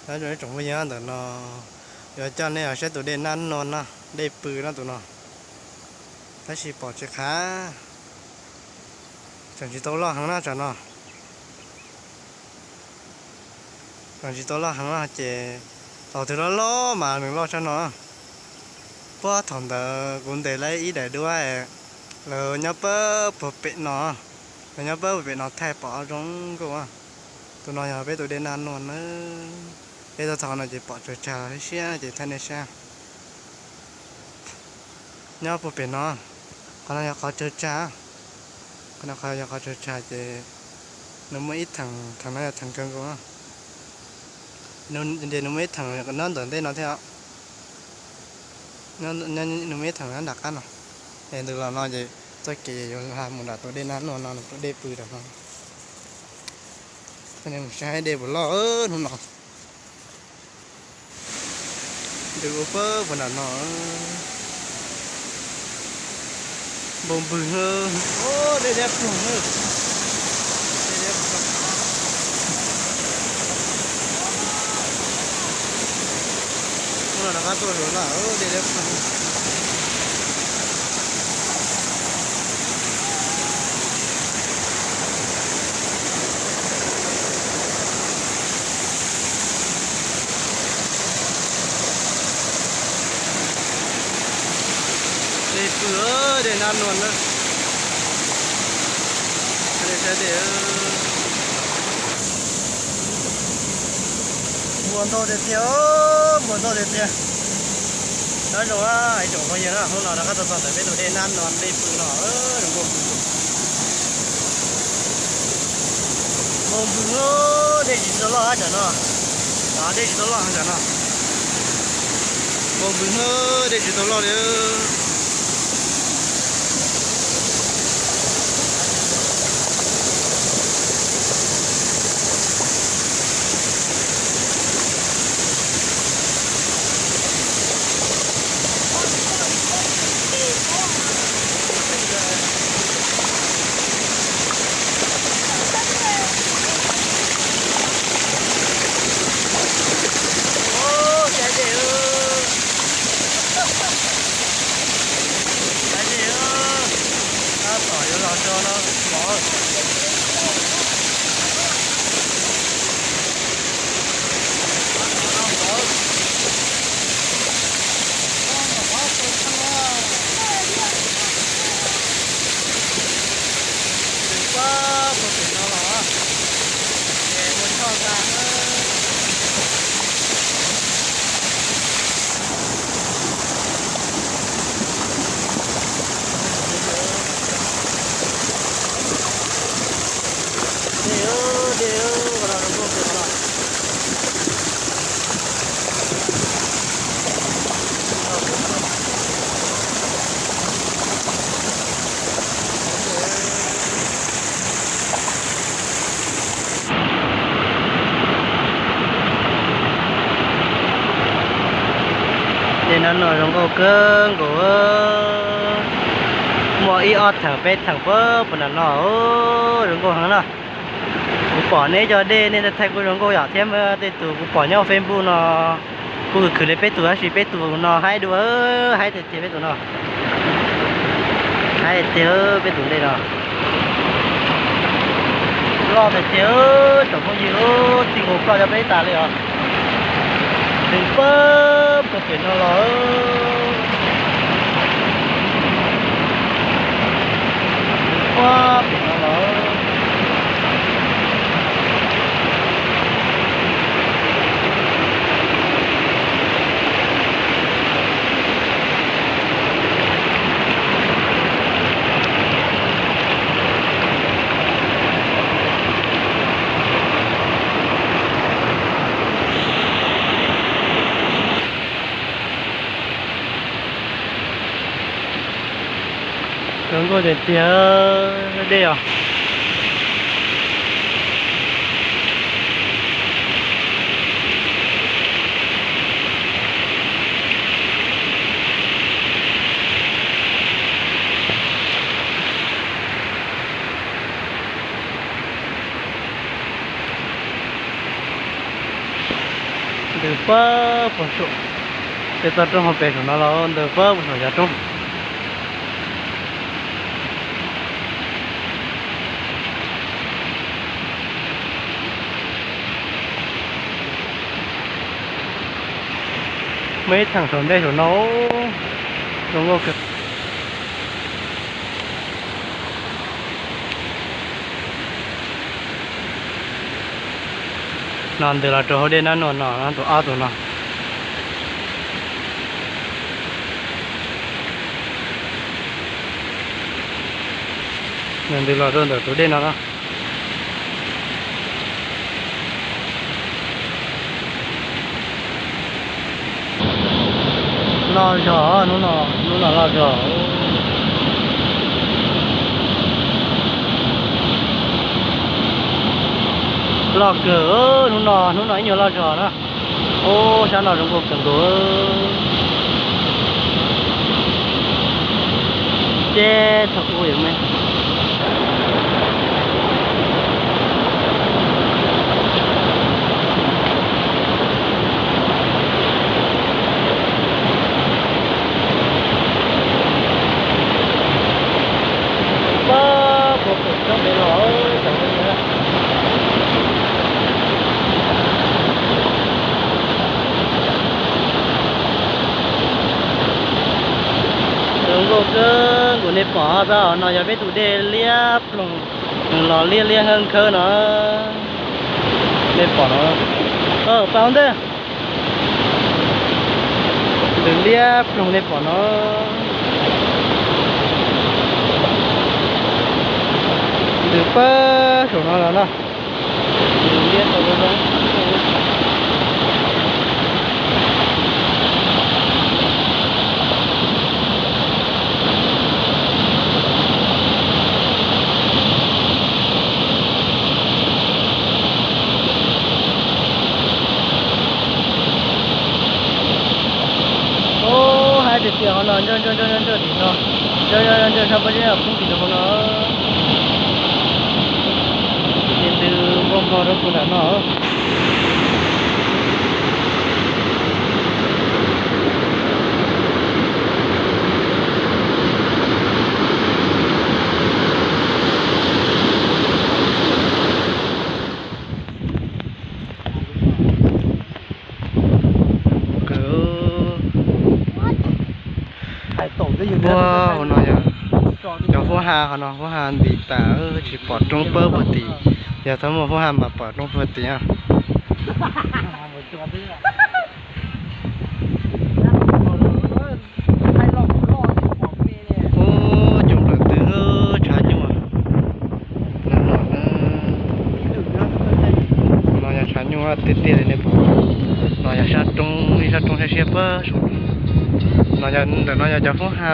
Nyob zoo ib tsoom phooj ywg, ntawm no yuav coj nej los saib tus dej Nab Nuaj no, dej pw no tus no. Tab sis pom tsis qab, tseem tsis tau loj heev na tsam no. Tseem tsis tau loj heev no ces thaum twg loj loj mas nws loj tshaj no. Puag thaum ntawd kuv ntes lawv ib daim duab, lawv nyob pab puag pem no, lawv nyob pab puag pem no thaij pom zoo nkauj. Tus no yog peb tus dej Nab Nuaj na. Peb tuaj txog no ces pom tsawg tsag siab ces thaij nej saib. Nyob puag pem no, qhov no yog qhov tsawg tsag, qhov no yog qhov tsawg tsag ces nws muaj ib theem, theem no yog theem kawg nkaus. Ces nws muaj ib theem nyob ntawm ntej no thiab, nws muaj ib theem nyob nram qab no. Es ntawm los no ces txoj kev yuav mus nram tus dej Nab Nuaj no, tus dej pw nram no. Mus saib dej puas loj hnub no. Dej ua pab puag nram no. Npau npws, dej liab ploog. Hnub no rov qab tuaj zus na, dej liab ploog. Dej pw, dej Nab Nuaj na. Npuas ntau tiag tiag, npuas ntau tiag tiag. Nyob zoo ib tsoom phooj ywg na, hnub no rov qab tuaj txog ntawm peb tus dej Nab Nuaj dej pw no, zoo nkauj. Npau npws, dej tsis tau loj tsam no. Dej tsis tau loj tsam no. Npau npws, dej tsis tau loj li. Tab tom yuav los tso no pom. Nws pab puag pem no los ces ua choj ntag. Dej, dej, qhov no zoo nkauj kawg no. Dej Nab Nuaj zoo nkauj kawg nkaus. Muaj ib ob theem peb theem puag puag nram no, zoo nkauj heev na. Kuv pom neb cov dej nej thaij kuj zoo nkauj yom, thiab tej tus kuv pom nyob Facebook no kuj khwv khwv li peb tus, tab sis peb tus no haib dua, haib tiag tiag peb tus no. Haib tiag peb tus dej no. Loj tiag tiag, tsoom phooj ywg, txij nkaus ploj cov peb tas li os. Nws pab puag pem no los, nws pab pem no los. Zoo nkauj tiag tiag dej os. Ntws pab puag saum, tej toj roob hauv pes saum no los ntws pab puag saum yav roob. Muaj ib theem saum ntej saum no, zoo nkauj kawg. No ntws los rau hauv dej Nab Nuam no, tus ob tus no. Nws ntws los rau ntawm tus dej no no. Loj zog, hnub no, hnub no loj zog. Loj kawg, hnub no, hnub no ib nyuag loj zog na. Ub, sab no zoo nkauj kawg nkaus. Ces thaum ub yuav me Pab puag pem tsob pem los, zoo nkauj kawg nkaus. Nej pom tab no yog peb tus dej liab ploog, nws los liab liab nkhawb nkhawb no. Nej pom no, pab hauv ntej, ntws liab ploog nej pom no. Ntws pab saum no los no. Ub, haib tiag tiag, ho no ntsawj ntsawj ntsawj tim no, ntsawj ntsawj sab pob zeb poob tim no no. Ces ntws npau npog rau puag nram no. Ua, hauv no yog cov hub ha, hauv no hub ha nti tas tsis pom roob pab puag tim. Yog thaum muaj hub ha mas pom roob puag tim. Ub, coob nplawm twg, tshav nyuj. No yog tshav nyuj tiag tiag li nej pom. No yog sab roob, ib sab roob siab siab pab saum. No yog ntawm no yog cov hub ha,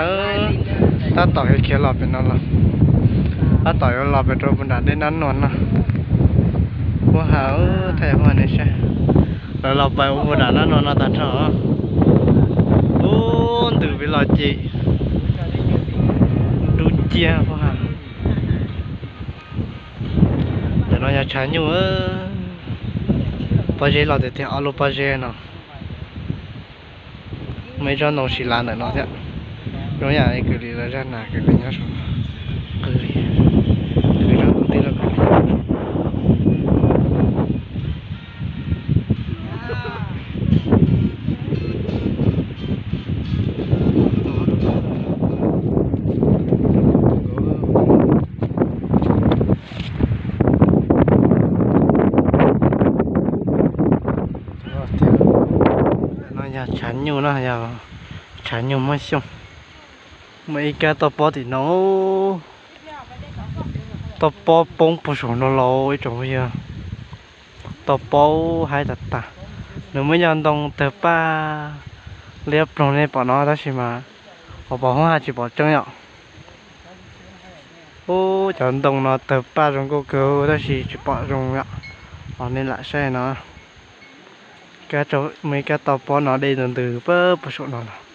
tab tom yuav khiav los pem no los, tab tom yuav los pem rau puag nram dej Nab Nuam no. Hub ha, thaj yog hub ha nej saib. Lawv los pem puag nram Nab Nuam no tag nrho. Ub, ntws pem los ces dub nciab hub ha. Ntawm no yog tshav nyuj, pob zeb los tiag tiag, ob lub pob zeb no. Muaj ib tsob ntoo si lav ntawm no thiab. Zoo yam li kwv li lawv zaj nas kwv li nyob saum no. Kwv li, kwv zaj ntoo tij loj kwv li. No yog tshav nyuj no, yog tshav nyuj Hmoob Xyooj. Muaj ib kab toj pob tim no, toj pob poob puag saum no los ib tsoom phooj ywg. Toj pob haib tas tas. Nws muaj ib co ntoo tawg paj liab ploog nej pom no tab sis mas ho pom hub ha tsis pom tseeb yom. Ub, cov ntoo no tawg paj zoo nkauj kawg tab sis tsis pom zoo yom. Os, nej lam saib no, muaj ib kab toj pob no dej ntws ntws pab puag saum no los.